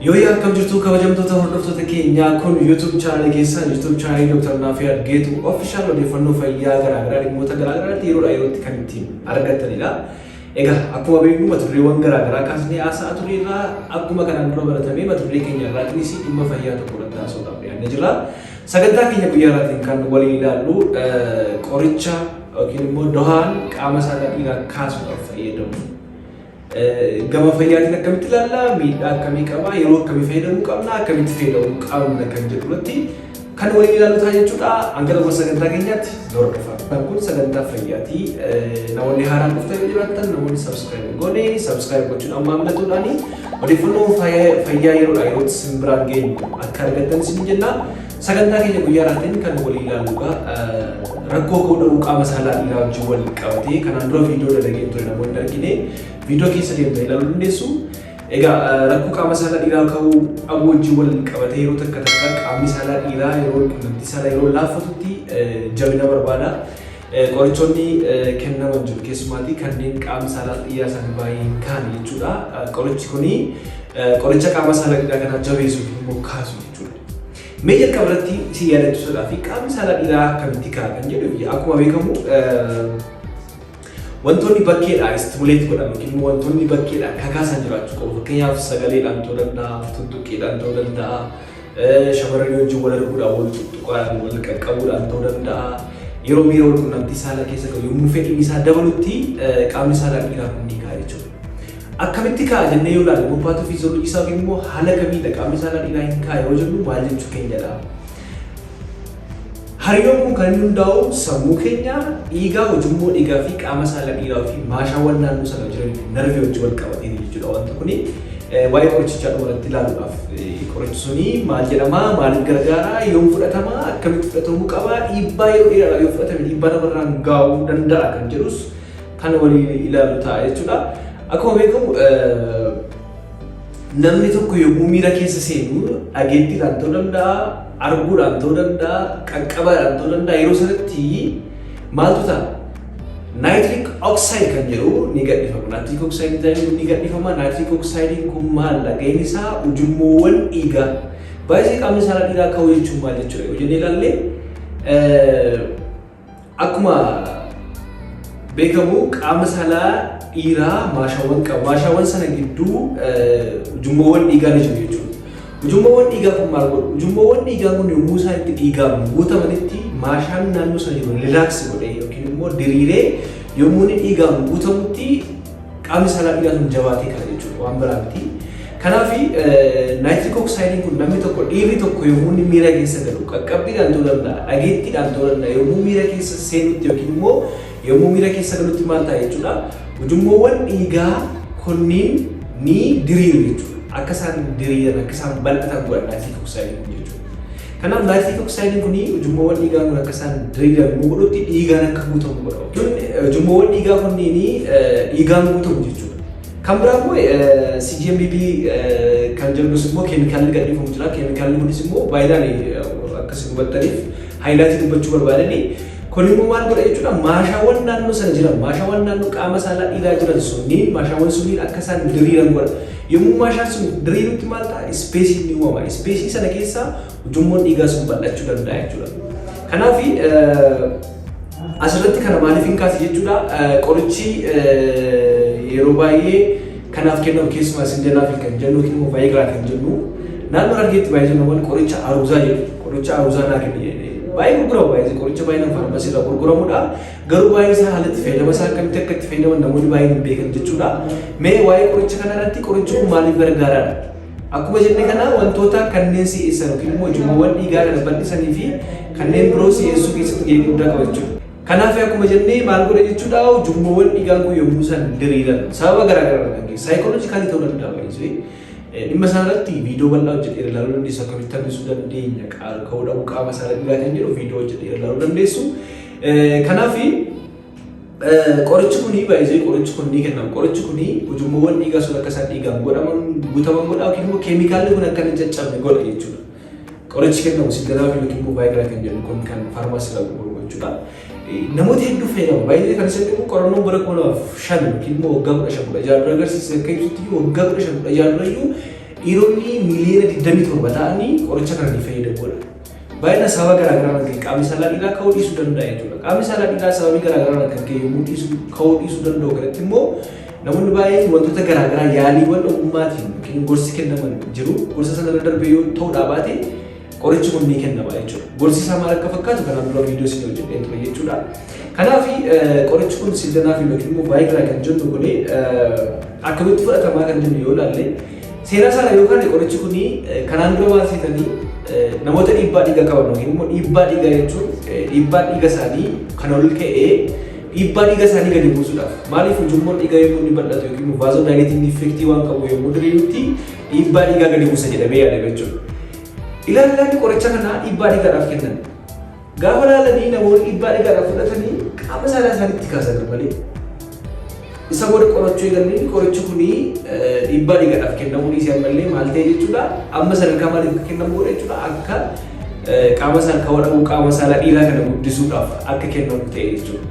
Yooyyaa, akkam jirtu kabajamtoota hordoftoota keenyaa? Kun YouTube channelii keessan, YouTube channelii Dr. Naafiyaad Geetu Official, odeeffannoo fayyaa garaagaraa dhimmoota garaagaraatti yeroodhaa yerootti kan ittiin argattanidha. Egaa akkuma beeknu mata dureewwan garaagaraa kaasnee haasa'aa turreerraa. Akkuma kanaan dura baratamee mata duree keenya irraatiinis dhimma fayyaa tokko irratti haasa'uudhaaf dhiyaannee jira. Sagantaa keenya guyyaa irraatiin kan waliin ilaallu qoricha yookiin immoo dohaan qaama saalaa dhiiraa kaasuudhaaf fayyadamu. Gama fayyaatiin akkamitti ilaalla, miidhaa akkamii qaba, yeroo akkamii fayyadamuu qabna, akkamitti fayyadamuu qabna kan jedhu irratti kan waliin ilaallu ta'a jechuudha. Hanga dhuma sagantaa keenyaatti nu hordofaa. Kun sagantaa fayyaati. Namoonni haaraan dhuftan yoo jiraattan, namoonni subscribe goone subscribe gochuun amma mammilatuudhaani odeeffannoo fayyaa yeroodhaa yerootti isin biraan geenyu akka argattan isin jenna. Sagantaa keenya guyyaa irraatiin kan waliin ilaallu egaa rakkoo ka'uu dhabuu qaama saalaa dhiiraa wajjin wal qabatee kanaan dura viidiyoo dalagee ture, namoonni argine viidiyoo keessa deemtanii ilaaluu dandeessu. Egaa rakkoo qaama saalaa dhiiraa ka'uu dhabuu wajjin wal qabatee yeroo takka takka qaamni saalaa dhiiraa yeroo quunnamtii saalaa yeroo laaffatutti jabina barbaada. Qorichoonni kennaman jiru, keessumaatii kanneen qaamni saalaa dhiiraa isaanii baay'ee hin kaane jechuudha. Qorichi kuni qoricha qaama saalaa dhiiraa kanaa jabeessu yookiin immoo kaasu jechuudha. Mee jalqaba irratti isin yaadachiisuudhaa fi qaamni saalaa dhiiraa akkamitti ka'a kan jedhu, akkuma beekamu wantoonni bakkeedhaan stimulate godhan yookiin immoo wantoonni bakkeedhaan kakaasan jiraachuu qabu. Fakkeenyaaf sagaleedhaan ta'uu danda'a, tuttuqqiidhaan ta'uu danda'a, shamarranii wajjin wal arguudhaan, wal tuttuqaadhaan, wal qaqqabuudhaan ta'uu danda'a. Yeroo miira wal quunnamtii saalaa keessa galu, yommuu fedhiin isaa dabalutti qaamni saalaa dhiiraa kun ni ka'a jechuudha. Akkamitti ka'a jennee yoo ilaalle immoo, pathophysiology isaa yookiin immoo haala kamiidha qaamni saalaa dhiiraa hin ka'a yeroo jennu maal jechuu keenyadha? Hariiroon kun kan inni hundaa'u sammuu keenya, dhiigaa, ujummoo dhiigaa fi qaama saalaa dhiiraa fi maashaawwan naannoo sana jiran fi narvii wajjin wal qabatee jechuudha wanti kuni. Waa'ee qorichaa dhumarratti ilaaluudhaaf, qorichi suni maal jedhama, maaliif gargaara, yoom fudhatama, akkamitti fudhatamuu qaba, dhiibbaa yeroo dheeraadhaaf yoo fudhatame dhiibbaa namarraan gaa'uu danda'a kan jedhus kan waliin ilaallu ta'a jechuudha. Akkuma beekamu namni tokko yommuu miira keessa seenu dhageettiidhaan ta'uu danda'a, arguudhaan ta'uu danda'a, qaqqabaadhaan ta'uu danda'a. Yeroo sanatti maaltu ta'a? Nitric oxide kan jedhu ni gadhifama. Nitric oxide ni gadhifama. Nitric oxide kun maal? Gaheen isaa ujummoowwan dhiigaa. Baay'ee qaamni saalaa dhiiraa ka'uu jechuun maal jechuudha? Yoo jennee ilaalle, akkuma beekamu qaama saalaa dhiiraa maashaawwan qaba. Maashaawwan sana gidduu ujummoowwan dhiigaa ni jiru jechuudha. Ujummoowwan dhiigaa kun maal godhu? Ujummoowwan dhiigaa kun yommuu isaan itti dhiigaan guutamanitti maashaan naannoo sana jiru relax godhee yookiin immoo diriiree yommuu inni dhiigaan guutamutti qaamni saalaa dhiiraa sun jabaatee kana jechuudha, waan biraa miti. Kanaaf nitric oxideiin kun namni tokko, dhiirri tokko yommuu inni miira keessa galu qaqqabbiidhaan ta'uu danda'a, dhageettiidhaan ta'uu danda'a, yommuu miira keessa seenutti yookiin immoo yommuu miira keessa galutti maal ta'a jechuudha? Ujummoowwan dhiigaa kunniin ni diriiru jechuudha. Akka isaan diriiran, akka isaan bal'atan godha nitric oxideiin kun jechuudha. Kanaaf nitric oxideiin kun ujummoowwan dhiigaa kun akka isaan diriiran yommuu godhutti dhiigaan akka guutamu godha. Ujummoowwan dhiigaa kunniin dhiigaan guutamu jechuudha. Kan biraa immoo CGMP kan jennus immoo keemikaalli gadhiifamu jira. Keemikaalli kunis immoo baay'inaan akkasii hubattaniif highlightii dubbachuu barbaadani. Kun immoo maal godha jechuudha? Maashaawwan naannoo sana jiran, maashaawwan naannoo qaama saalaa dhiiraa jiran sunniin, maashaawwan sunniin akka isaan diriiran godha. Yommuu maashaan sun diriirutti maal ta'a? Spaceiin ni uumama. Spaceii sana keessa ujummoon dhiigaa sun bal'achuu danda'a jechuudha. Kanaaf asirratti kana maaliif hin kaase jechuudha? Qorichi yeroo baay'ee kanaaf kennamu, keessumaa sildenafil kan jennu yookiin immoo Viagra kan jennu, naannoo Harargeetti baay'ee jennuun qoricha aruuzaa jedhu. Qoricha aruuzaa naa kenni jedhee baay'ee gurguramu, baay'ee qoricha baay'inaan faarmasii irraa gurguramudha. Garuu baay'ee isaa haala itti fayyadama isaa, akkamitti akka itti fayyadaman namoonni baay'een hin beekan jechuudha. Mee waa'ee qoricha kana irratti, qorichi kun maaliif gargaaraadha? Akkuma jenne kana wantoota kanneen si'eessan yookiin immoo ujummoowwan dhiigaa kana bal'isanii fi kanneen biroo si'eessuu keessatti gahee guddaa qaba jechuudha. Kanaaf akkuma jennee maal godha jechuudha? Ujummoowwan dhiigaan kun yommuu isaan diriiran sababa garaa garaa kan geessu psychologicalii ta'uu danda'a baay'isee. Dhimma isaa irratti viidiyoo bal'aa hojjedhee ilaaluu dandeessu, akkamitti hambisuu dandeenya ka'uu dhabuu qaama saalaa dhiiraa kan jedhu viidiyoo hojjedhee ilaaluu dandeessu. Kanaaf qorichi kuni baay'ee qorichi kun ni kennama. Qorichi kuni ujummoowwan dhiigaa sun akka isaan dhiigaan godhaman, guutaman godha yookiin immoo keemikaalli kun akka hin caccabne godha jechuudha. Qorichi kennamu sildenafil yookiin immoo Viagra kan jedhu kun kan faarmaasii irraa gurguramu jechuudha. Namoota hedduu fayyadamu. Baay'ee kan isin dhibu qorannoon bara 2005 yookiin immoo waggaa 15, 16 dura agarsiise akka ibsutti, waggaa 15, 16 dura iyyuu Dhiironni miiliyoona 27 ta'anii qoricha kana ni fayyadamuudha. Baay'ina sababa garaagaraa kan qaamni saalaa dhiiraa ka'uu dhiisuu danda'a jechuudha. Qaamni saalaa dhiiraa sababii garaagaraa kan ka'e yommuu dhiisu ka'uu dhiisuu danda'u kanatti immoo namoonni baay'een wantoota garaagaraa yaaliiwwan ogummaatiin yookiin gorsi kennaman jiru. Gorsa sana irra darbee yoo ta'uudhaa baate qorichi kun ni kennama jechuudha. Gorsi isaa maal akka fakkaatu kanaan dura viidiyoo isin hojjedheen ture jechuudha. Kanaaf qorichi kun sildenafil yookiin immoo Viagra kan jennu kun akkamitti fudhatamaa kan jennu yoo ilaalle, seenaa isaa yookaan qorichi kun kanaan dura maal seetanii, namoota dhiibbaa dhiigaa qaban yookiin immoo dhiibbaa dhiigaa jechuun dhiibbaa dhiiga isaanii kan ol ka'ee dhiibbaa dhiiga isaanii gadi buusuudhaaf. Maaliif? Ujummoon dhiigaa yommuu inni bal'atu yookiin immoo vasodilating effect waan qabu yommuu diriirutti dhiibbaa dhiigaa gadi buusa jedhamee yaadame jechuudha. Ilaallaan qoricha kanaa dhiibbaa dhiigaadhaaf kennan. Gaafa ilaalanii namoonni dhiibbaa dhiigaadhaaf fudhatanii qaama saalaa isaaniitti kaasan malee. Isa booda qorachuu eegalanii qorichi kuni dhiibbaa dhiigaadhaaf kennamuu dhiisee ammallee maal ta'e jechuudha. Amma sadarkaa maaliif akka kennamu godhe jechuudha? Akka qaama saalaa ka'uu qaama saalaa dhiiraa kana guddisuudhaaf akka kennamu ta'e jechuudha.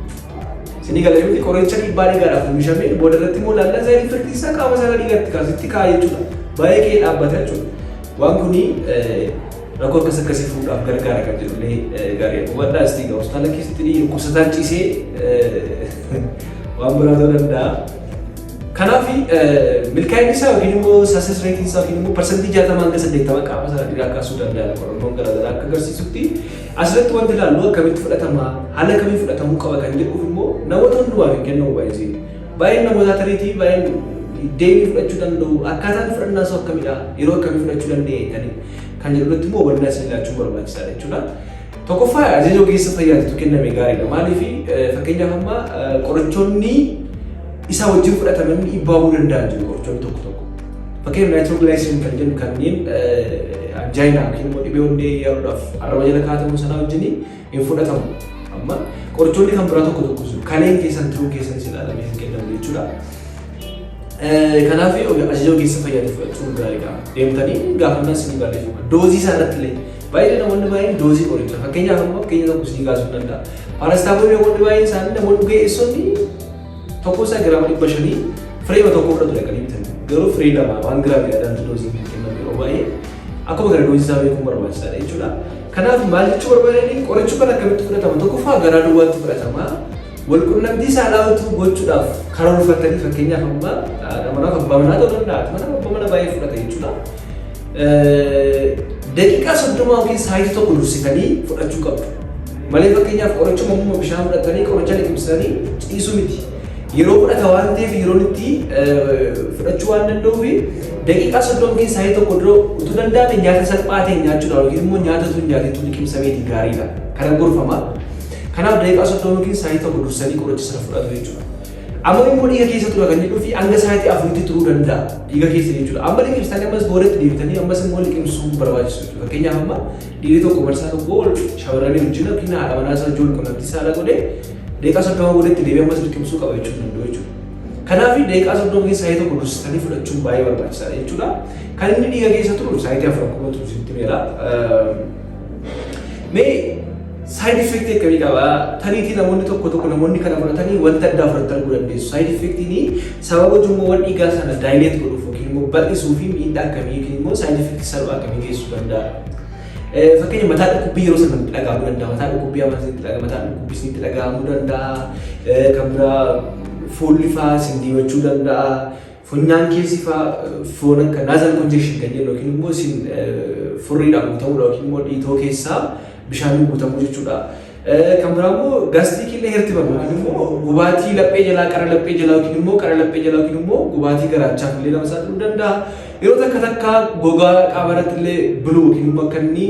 Isinii galee miti? Qoricha dhiibbaa dhiigaadhaaf oomishame booda irratti immoo laallaan side effect isaa qaama saalaa dhiigaatti kaasutti ka'a jechuudha. Baay'ee ka'ee dhaabbata jechuudha. Waan kuni rakkoo akkas akkasii fuudhaaf gargaara kan jedhullee gaarii hubadhaa. Asii egaa hospitaala keessatti dhukkubsataan ciisee waan biraa ta'uu danda'a. Kanaaf milkaa'inni isaa yookiin immoo success rate isaa yookiin immoo 60% hanga 80% qaama saalaa dhiiraa kaasuu danda'a qorannoon garaagaraa akka agarsiisutti. Asirratti wanti ilaallu akkamitti fudhatama, haala kamiin fudhatamuu qaba kan jedhuuf immoo namoota hundumaaf hin kennamu baay'ee. Baay'een namoota tariitii baay'een deemii fudhachuu danda'u, akkaataan fudhannaa isaa akkamidha, yeroo akkamii fudhachuu danda'e kan jedhu irratti immoo hubannaa isin laachuun barbaachisaadha jechuudha. Tokkoffaa, ajaja ogeessa fayyaatitu kenname gaariidha. Maaliif? Fakkeenyaaf amma qorichoonni isaa wajjin fudhataman dhiibbaa uumuu danda'an jiru qorichoonni tokko tokko. Fakkeenyaaf nitroglycerin kan jennu kanneen angina yookiin immoo dhibee onnee yaaluudhaaf arraba jala kaa'atamu sanaa wajjin hin fudhatamu. Amma qorichoonni kan biraa tokko tokko jiru. Kaleen keessan, tiruun keessanis ilaalamee hin kennamu jechuudha. Kanaaf ajaja ogeessa fayyaatti fudhachuun gaariidha. Deemtanii gaafannaa isinii barreeffama. Doozii isaa irratti illee baay'ee namoonni baay'een doozii qoricha. Fakkeenyaaf immoo fakkeenya tokko isinii kaasuu danda'a. Paracetamol namoonni baay'een isaanii, namoonni ga'eessonni tokko isaa giraama 500 fireema tokko fudhatu dhaqanii bitan. Garuu firee lama waan giraamii addaatu dooziin kan kennamu yeroo baay'ee. Akkuma kana doozii isaa beekuun barbaachisaadha jechuudha. Kanaaf maal jechuu barbaadanii, qorichi kun akkamitti fudhatama? Tokkoffaa, garaa duwwaatti fudhatama. Walqunnamtii saalaa utuu gochuudhaaf karoorfatanii, fakkeenyaaf amma haadha manaaf abbaa manaa ta'uu danda'a. Haati manaa abbaa mana baay'ee fudhata jechuudha. Daqiiqaa 30 yookiin sa'aatii 1 dursitanii fudhachuu qabdu. Malee fakkeenyaaf qorichuma uumama bishaan fudhatanii qoricha liqimsanii ciisuu miti. Yeroo fudhata waan ta'eef yeroon itti fudhachuu waan danda'uuf daqiiqaa 30 yookiin sa'aatii 1 dura utuu danda'ame nyaata salphaa ta'e nyaachuudhaan yookiin immoo nyaata utuu hin nyaatin liqimsameeti gaariidha. Kana gorfama. Kanaaf daqiiqaa 30 yookiin sa'aatii 1 dursanii qoricha sana fudhatu jechuudha. Amma immoo dhiiga keessa tura kan jedhuu fi hanga sa'aatii 4tti turuu danda'a dhiiga keessa jechuudha. Amma liqimsitanii ammas boodatti deebitanii ammas immoo liqimsuu barbaachisu jechuudha. Fakkeenyaaf amma dhiirri tokko marsaa tokko ol shamarranii wajjin yookiin haadha manaa isaa wajjin qunnamtii saalaa godhee daqiiqaa 30 boodatti deebi'ee ammas liqimsuu qaba jechuu danda'u jechuudha. Kanaaf daqiiqaa 30 keessa sa'aatii 1 dursitanii fudhachuun baay'ee barbaachisaadha jechuudha. Kan inni dhiiga keessa turu sa'aatii 4 akkuma turu sitti meera. Mee side effect akkamii qaba? Tariitii namoonni tokko tokko, namoonni kana fudhatanii wanta addaa fudhatan arguu dandeessu. Side effectiin sababa ujummoowwan dhiigaa sana dilate godhuuf yookiin immoo bal'isuu fi miidhaa akkamii yookiin immoo side effect salphaa akkamii geessisuu danda'a? Fakkeenya mataa dhukkubbii yeroo sana itti dhaga'amuu danda'a. Mataa dhukkubbii hamaa isinitti dhaga'ama. Mataa dhukkubbii isinitti dhaga'amuu danda'a. Kan biraa fuulli fa'aa isin diimachuu danda'a. Funyaan keessi fa'aa foon akka nasal congestion kan jennu yookiin immoo isin furriidhaan guutamuudha yookiin immoo dhiitoo keessaa bishaan guutamuu jechuudha. Kan biraa immoo gastric illee heartburn yookiin immoo gubaatii laphee jalaa, qara laphee jalaa yookiin immoo qara laphee jalaa yookiin immoo gubaatii garaachaaf illee nama saaxiluu danda'a. Yeroo takka takka gogaa qaama irratti illee biluu yookiin immoo akka inni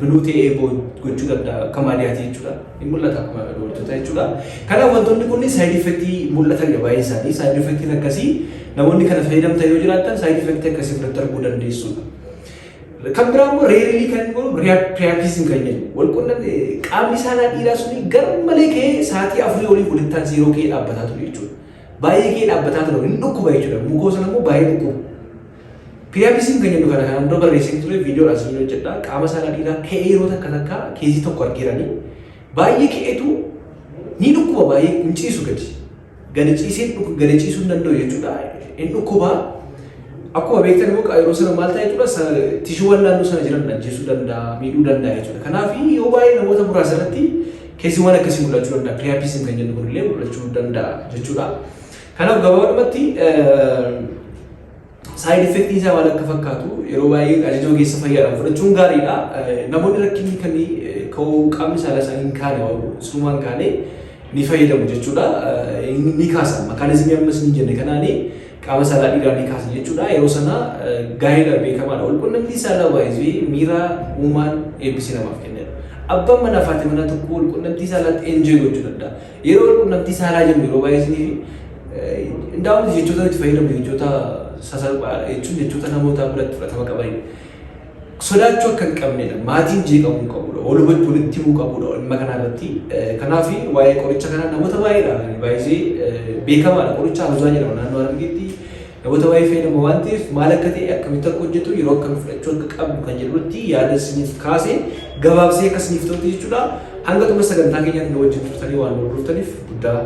biluu ta'ee gochuu danda'a akka maadiyaati jechuudha. Ni mul'ata akkuma dubartoota jechuudha. Kanaaf wantoonni kun side effect mul'atan baay'een isaanii. Side effectiin akkasii namoonni kana fayyadamtan yoo jiraattan side effect akkasii fudhatti arguu dandeessudha. Kan biraa immoo rarely kan godhu priapism kan jedhu walqunnamtii qaamni saalaa dhiiraa suni gar malee ka'ee sa'aatii 4 olii walitti aansee yeroo ka'ee dhaabbataa ture jechuudha. Baay'ee ka'ee dhaabbataa ture, hin dhukkuba jechuudha. Mukoo sana immoo baay'ee dhukkuba. Priapism kan jennu kana kanaan dura barreessee ture, viidiyoodhaan isin hojjedha. Qaama saalaa dhiiraa ka'ee yeroo takka takka case tokko argeeranii baay'ee ka'eetu ni dhukkuba, baay'ee hin ciisu gadi. Gadi ciisee gadi ciisuu hin danda'u jechuudha. Hin dhukkuba. Akkuma beektan immoo yeroo sana maal ta'a jechuudha, tishuuwwan naannoo sana jiran ajjeesuu danda'a, miidhuu danda'a jechuudha. Kanaaf yoo baay'ee namoota muraasa irratti keessiiwwan akkasii mul'achuu danda'a. Priapism kan jennu kunillee mul'achuu danda'a jechuudha. Kanaaf gabaabumatti side effectii isaa maal akka fakkaatu yeroo baay'ee ajaja ogeessa fayyaadhaan fudhachuun gaariidha. Namoonni rakkinni kan ka'uu qaamni saalaa isaanii hin kaane, sunumaan kaane ni fayyadamu jechuudha. Ni kaasa. Mechanismii ammas ni jenne kanaani qaama saalaa dhiiraa ni kaasa jechuudha. Yeroo sana gaariidha, beekamaadha. Walqunnamtii saalaa baay'ee miira uumaan eebbisee namaaf kennedha. Abbaan manaa fi haati manaa tokko walqunnamtii saalaatti enjoy gochuu danda'a. Yeroo walqunnamtii saalaa jennu yeroo baay'ee isiniif indaa'uun jechoota itti fayyadamu jechoota sasalphaadha jechuun jechoota namoota biratti fudhatama qabanidha. Sodaachuu akka hin qabnedha. Maatiin jeeqamuu qabudha. Wal hubachuu, walitti himuu qabudha dhimma kana irratti. Kanaaf waa'ee qoricha kanaa namoota baay'eedha. Baay'ee beekamaadha. Qoricha Aruzaa jedhama naannoo Harargeetti. Namoota baay'ee fayyadamu waan ta'eef maal akka ta'e, akkamitti akka hojjetu, yeroo akkamii fudhachuu akka qabdu kan jedhutti yaada isiniif kaase gabaabsee akka isiniif ta'utti jechuudha. Hanga xumura sagantaa keenyaatti nu wajjin turtanii waan hordoftaniif guddaa